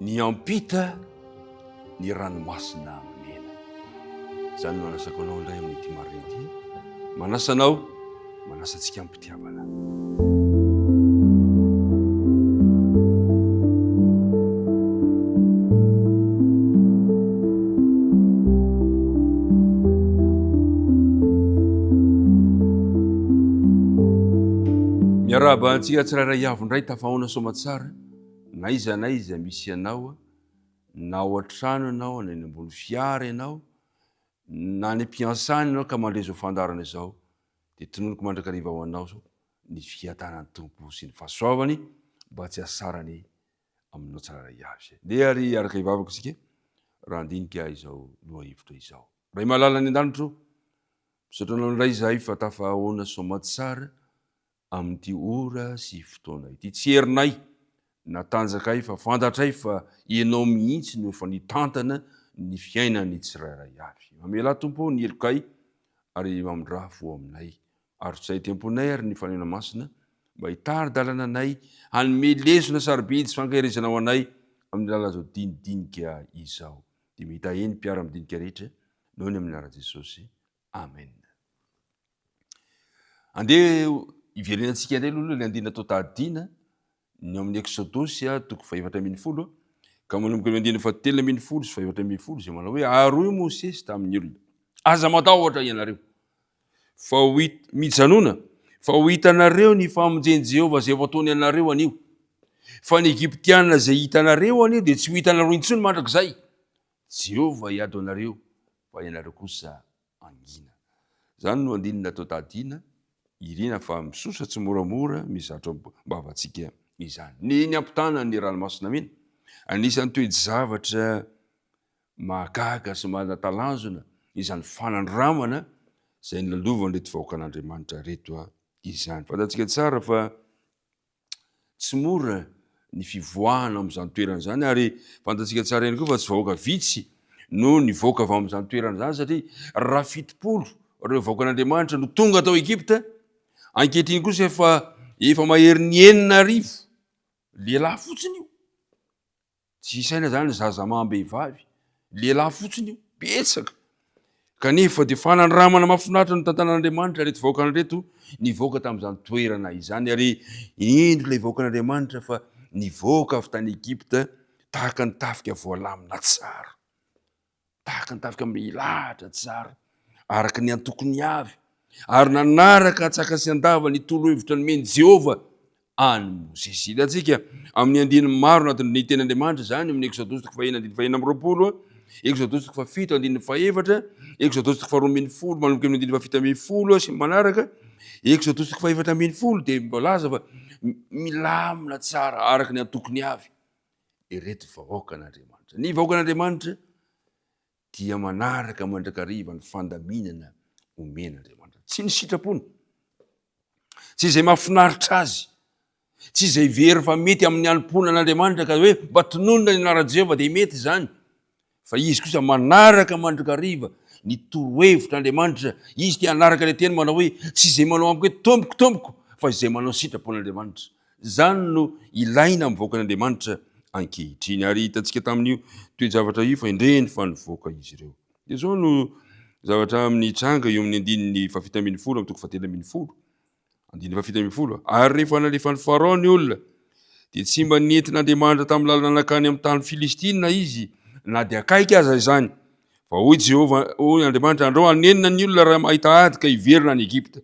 Niampita ny ranomasina mena. Izany no anasako anao indray amin'ity maraina ity. Manasa anao, manasa antsika am-pitiavana. Miarahaba antsika tsirairay avy indray tafahaona soamatsara na aiza na aiza misy anao na ao an-trano ianao na eny ambony fiara ianao na any am-piansana ianao ka mandre izao fandaharana izao dia tononiko mandrakariva ho anao ny fiadanan'ny Tompo sy ny fahasoavany mba tsy hasarany aminao tsirairay avy. Ndeha ary hiaraka hivavaka isika raha handinika izao lohahevitra izao. Ray malala any an-danitra ô, misaotra anao indray izahay fa tafahaona soamatsara amin'ity ora sy fotoana ity. Tsy herinay na tanjakay fa fantatray fa Ianao mihitsy no efa nitantana ny fiainan'ny tsirairay avy. Mamelà Tompo ô ny helokay ary mamindrà fo aminay. Arotsay aty am-ponay ary ny Fanahy Masina mba hitari-dalana anay hanome lesona sarobidy sy fankaherezana ho anay amin'ny alalan'izao dinidinika izao. Dia mitahe ny mpiara-midinika rehetra noho ny amin'ny anaran'i Jesosy. Amen. Andeha hiverenantsika indray aloha ilay andinina atao tadidina ny ao amin'ny Eksodosy toko fahefatra ambin'ny folo ka manomboka amin'ny andininy fahatelo ambin'ny folo sy fahefatra ambin'ny folo izay manao hoe ary hoy Mosesy tamin'ny olona aza matahotra ianareo fa ho mijanona fa ho hitanareo ny famonjen'i Jehovah izay ho ataony anareo anio fa ny Egyptiana izay hitanareo anio dia tsy ho hitanareo intsony mandrakizay Jehovah hiady ho anareo, fa ianareo kosa hangina. Izany no andininy natao tadina, irina fa misosa tsimoramora mizatra am-bavantsika izany. Ny niampitana ny ranomasina mena, anisan'ny toe-javatra mahagaga sy mahatalanjona izany fanandramana izay nolalovan'ireto vahoakan'Andriamanitra ireto izany. Fantatsika tsara fa Tsy mora ny fivoahana amin'izany toerana izany ary fantatsika tsara ihany koa fa tsy vahoaka vitsy no nivoaka avy amin'izany toerana izany satria raha 70 ireo vahoakan'Andriamanitra no tonga tao Egypta, ankehitriny kosa efa efa maherin'ny 6000 lehilahy fotsiny io. Tsy isaina zany ny zaza amam-behivavy, lehilahy fotsiny io, betsaka. Kanefa dia fanandramana mahafinaritra no tantanan'Andriamanitra ireto vahoakany ireto nivoaka tamin'izany toerana izany ary indro ilay vahoakan'Andriamanitra fa nivoaka avy tany Egypta tahaka ny tafika voalamina tsara. Tahaka ny tafika milahatra tsara araka ny antokony avy, ary nanaraka antsaka sy andava ny torohevitra nomen'i Jehovah an'i Mosesy. Hitantsika amin'ny andininy maro anatin'ny Tenin'Andriamanitra izany, amin'ny Eksodosy toko fahenina andininy fahenina amby roapolo, Eksodosy toko fahafito andininy fahefatra, Eksodosy toko faharoa ambin'ny folo manomboka amin'ny andininy fahafito ambin'ny folo sy ny manaraka, Eksodosy toko fahefatra ambin'ny folo dia milaza fa milamina tsara araka ny antokony avy ireto vahoakan'Andriamanitra. Ny vahoakan'Andriamanitra dia manaraka mandrakariva ny fandaminana omen'Andriamanitra. Tsy ny sitrapony, tsy izay mahafinaritra azy, tsy izay very fa mety amin'ny hanompoana an'Andriamanitra ka hoe mba tononina ny anaran'i Jehovah dia mety izany. Fa izy kosa manaraka mandrakariva ny torohevitr'Andriamanitra. Izy te hanaraka ilay teny manao hoe tsy izay manao amiko hoe tompoko, tompoko, fa izay manao sitrapon'Andriamanitra. Izany no ilaina amin'ny vahoakan'Andriamanitra ankehitriny. Ary hitantsika tamin'io toe-javatra io fa indreny fa nivoaka izy ireo. Dia izao no zavatra mitranga eo amin'ny andininy fahafito ambin'ny folo amin'ny toko fahatelo ambin'ny folo. Andininy fahafito ambin'ny folo. Ary rehefa nalefan'i Farao ny olona, dia tsy mba nentin'Andriamanitra tamin'ny lalana nankany amin'ny tany Filistina izy, na dia akaiky aza izany. Fa hoy Jehovah, hoy Andriamanitra, andrao hanenina ny olona raha mahita ady ka hiverina any Egypta.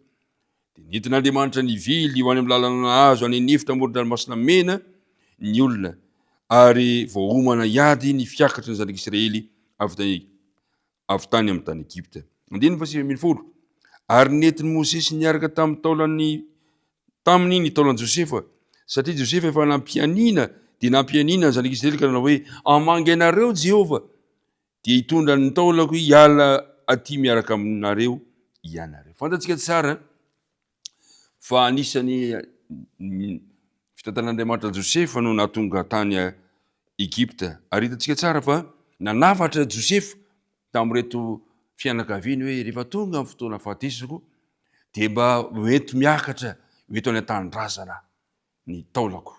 Dia nentin'Andriamanitra nivily ho any amin'ny lalana nahazo any an'efitra amoron-dranomasina Mena ny olona, ary voaomana hiady ny fiakatry ny zanak'Israely avy tany avy tany amin'ny tany Egypta. Andininy faha-19. Ary nentin'i Mosesy niaraka tamin'ny taolan'ny taminy ny taolan'i Josefa, satria Josefa efa nampianiana, dia nampianiana ny zanak'Israely ka nanao hoe, Hamangy anareo Jehovah, dia hitondra ny taolako hiala aty miaraka aminareo ianareo. Fantatsika tsara fa anisan'ny fitantanan'Andriamanitra Josefa no nahatonga tany Egypta. Ary hitantsika tsara fa nanafatra Josefa tamin'ireto fianakaviany hoe rehefa tonga ny fotoana fahatesako dia mba hoento miakatra ho eto any an-tanindrazana ny taolako.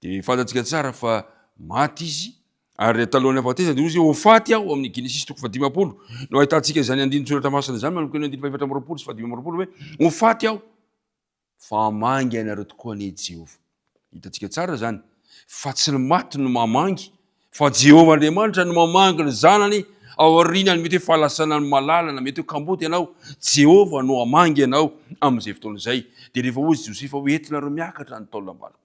Dia fantatsika tsara fa maty izy. Ary talohan'ny hahafatesany dia hoy izy hoe, Ho faty aho, amin'ny Genesisy toko fahadimampolo no ahitantsika izany andinin-tsoratra masina izany, manomboka eo amin'ny andininy fahefatra amby 24 sy fahadimy amby 20 hoe, Ho faty aho, fa hamangy anareo tokoa anie Jehovah. Hitantsika tsara izany fa tsy ny maty no mamangy, fa Jehovah Andriamanitra no mamangy ny zanany aorian'ny mety hoe fahalasanan'ny malala na mety hoe kamboty ianao, Jehovah no hamangy anao amin'izay fotoana izay. Dia rehefa hoy Josefa hoe, Entinareo miakatra ny taolam-baloko.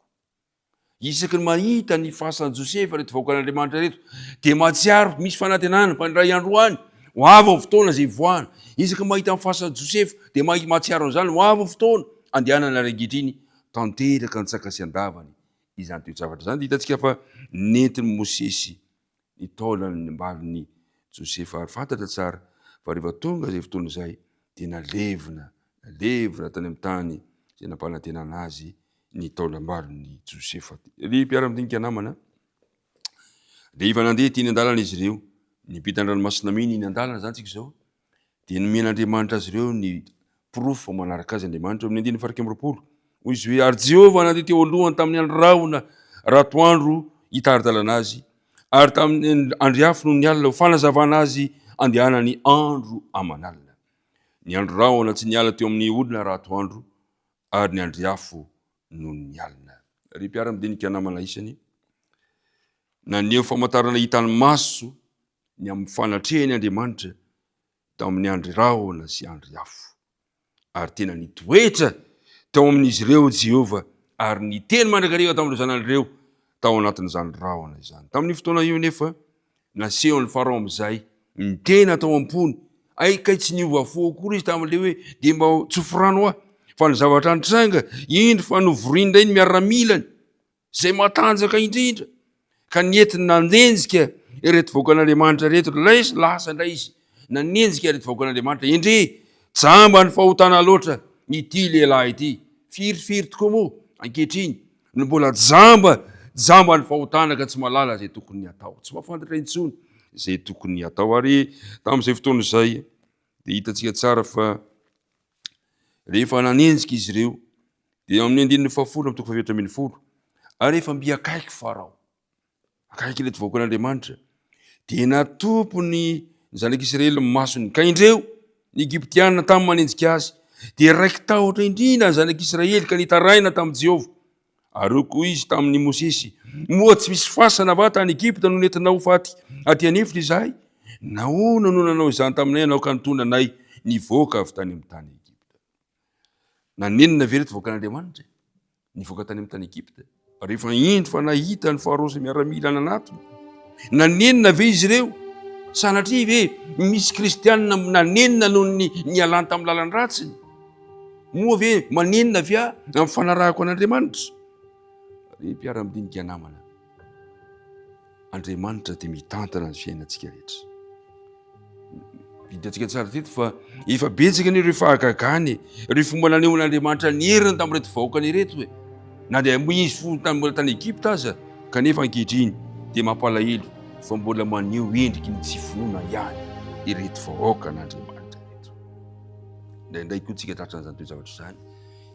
Isaky ny mahita ny fasan'i Josefa ireto vahoakan'Andriamanitra ireto, dia mahatsiaro misy fanantenana fa indray andro any ho avy ny fotoana izay hivoahana. Isaky ny mahita ny fasan'i Josefa dia mahatsiaro an'izany, ho avy ny fotoana andehanana ary ankehitriny tanteraka an-tsaka sy an-davany izany toe-javatra izany. Dia hitantsika fa nentin'i Mosesy ny taolan'ny mbalin'i Josefa ary fantatra tsara fa rehefa tonga izay fotoana izay dia nalevina, nalevina tany amin'ny tany izay nampanantenana azy ny taolam-balin'i Josefa. Ry mpiara-midinika namana, rehefa nandeha teny an-dalana izy ireo, niampita ny ranomasina mena iny an-dalana izany tsika izao, dia nomen'Andriamanitra azy ireo ny porofo fa manaraka azy Andriamanitra. Eo amin'ny andininy faha 21, hoy izy hoe, Ary Jehovah nandeha teo alohany tamin'ny andro rahona ratoandro hitari-dalana azy, ary tamin'ny andry afo nony alina ho fanazavana azy andehanany andro aman'alina. Ny andro rahona tsy niala teo amin'ny olona ratoandro, ary ny andry afo nony ny alina. Ry mpiara-midinika namana isany, naneho famantarana hitan'ny maso ny amin'ny fanatrehany Andriamanitra tamin'ny andry rahona sy andry afo. Ary tena nitoetra tao amin'izy ireo Jehovah ary niteny mandrakariva tamin'ireo zanany ireo tao anatin'izany rahona izany. Tamin'io fotoana io nefa, nasehon'ny Farao amin'izay ny tena tao am-pony. Ay kay tsy niova fo akory izy tamin'ilay hoe dia mba tsofy rano aho. Fa ny zavatra nitranga, indro fa novoriny indray ny miaramilany. izay matanjaka indrindra, ka nentiny nanenjika ireto vahoakan'Andriamanitra ireto, lay lasa indray izy, nanenjika ireto vahoakan'Andriamanitra, endrey, jamba ny fahotana loatra ity lehilahy ity, firifiry tokoa moa ankehitriny no mbola jamba, jamba ny fahotana ka tsy mahalala izay tokony hatao, tsy mahafantatra intsony izay tokony hatao, ary tamin'izay fotoana izay dia hitantsika tsara fa rehefa nanenjika izy ireo Dia eo amin'ny andininy fahafolo amin'ny toko fahaefatra 14, ary efa mby akaiky Farao, akaiky ireto vahoakan'Andriamanitra, dia natopy ny zanak'Israely ny masony, ka indreo ny Egyptiana tamy manenjika azy, dia raiki-tahotra indrindra ny zanak'Israely ka nitaraina tamin'i Jehovah. Ary hoy koa izy tamin'i Mosesy, Moa tsy misy fasana va tany Egypta no nentinao ho faty aty an'efitra izahay? Nahoana no nanao izany taminay ianao ka nitondra anay nivoaka avy tany amin'ny tany Egypta? Nanenina ve ireto vahoakan'Andriamanitra e? Nivoaka tany amin'ny tany Egypta. Rehefa indro fa nahita ny Farao sy miaramila nanatona. Nanenina ve izy ireo? Sanatria ve misy kristianina nanenina noho ny nialany tamin'ny lalan-dratsiny? Moa ve manenina ve aho amin'ny fanarahako an'Andriamanitra? Ry mpiara-midinika namana, Andriamanitra dia mitantana ny fiainantsika rehetra. Hitantsika tsara teto fa efa betsaka anie ireo fahagagana e, ireo fomba nanehoan'Andriamanitra ny heriny tamin'ireto vahoakany ireto e. Na dia mbola izy fony tany mbola tany Egypta aza, kanefa ankehitriny dia mampalahelo fa mbola maneho endriky ny tsy finoana ihany ireto vahoakan'Andriamanitra ireto. Indraindray koa tsika tratran'izany toe-javatra izany,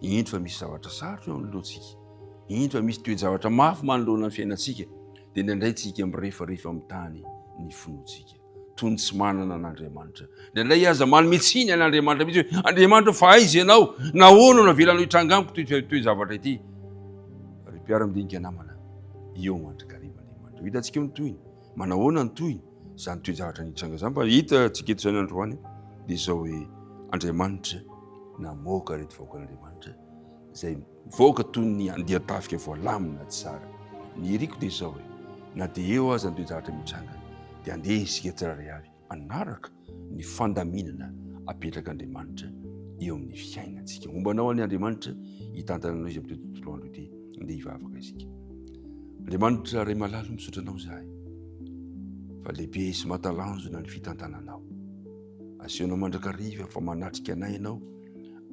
indro fa misy zavatra sarotra eo anoloantsika, indro fa misy toe-javatra mafy manoloana ny fiainantsika, dia indraindray tsika mirefarefa amin'ny tany ny finoantsika. Toy ny tsy manana an'Andriamanitra. Indraindray aza manome tsiny an'Andriamanitra mihitsy hoe, Andriamanitra fa aiza ianao? Nahoana no navelanao hitranga amiko ity toe-javatra ity? Ry mpiara-midinika namana, eo mandrakariva Andriamanitra. Ho hitantsika eo ny tohiny. Manahoana ny tohiny? Izany toe-javatra nitranga izany fa hitantsika eto izany androany dia izao hoe Andriamanitra namoaka ireto vahoakan'Andriamanitra izay Mivoaka toy ny andian-tafika voalamina tsara. Ny iriko dia izao e, na dia eo aza ny toe-javatra mitranga, dia andeha isika tsirairay avy hanaraka ny fandaminana apetrak'Andriamanitra eo amin'ny fiainantsika. Homba anao anie Andriamanitra, hitantana anao izy amin'ity tontolo andro ity. Andeha hivavaka isika. Andriamanitra Ray malala, misaotra anao izahay fa lehibe sy mahatalanjona ny fitantananao. Asehonao mandrakariva fa manatrika anay ianao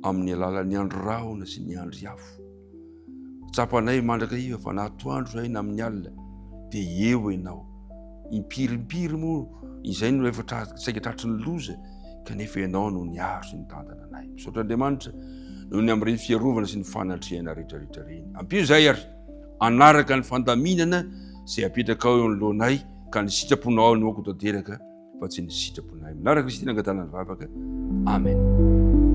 amin'ny alalan'ny andro rahona sy ny andry afo. Tsapanay mandrakariva fa na atoandro izahay na amin'ny alina dia eo ianao. Impiry impiry moa izay no efa saika tratry ny loza kanefa ianao no niaro sy nitantana anay. Misaotra Andriamanitra noho ny amin'ireny fiarovana sy ny fanatrehana rehetrarehetra ireny. Ampio izahay ary hanaraka ny fandaminana izay apetrakao eo anoloanay. Ka ny sitraponao no aoka ho tanteraka fa tsy ny sitraponay. Amin'ny anaran'i Kristy nangatahana ny vavaka. Amen.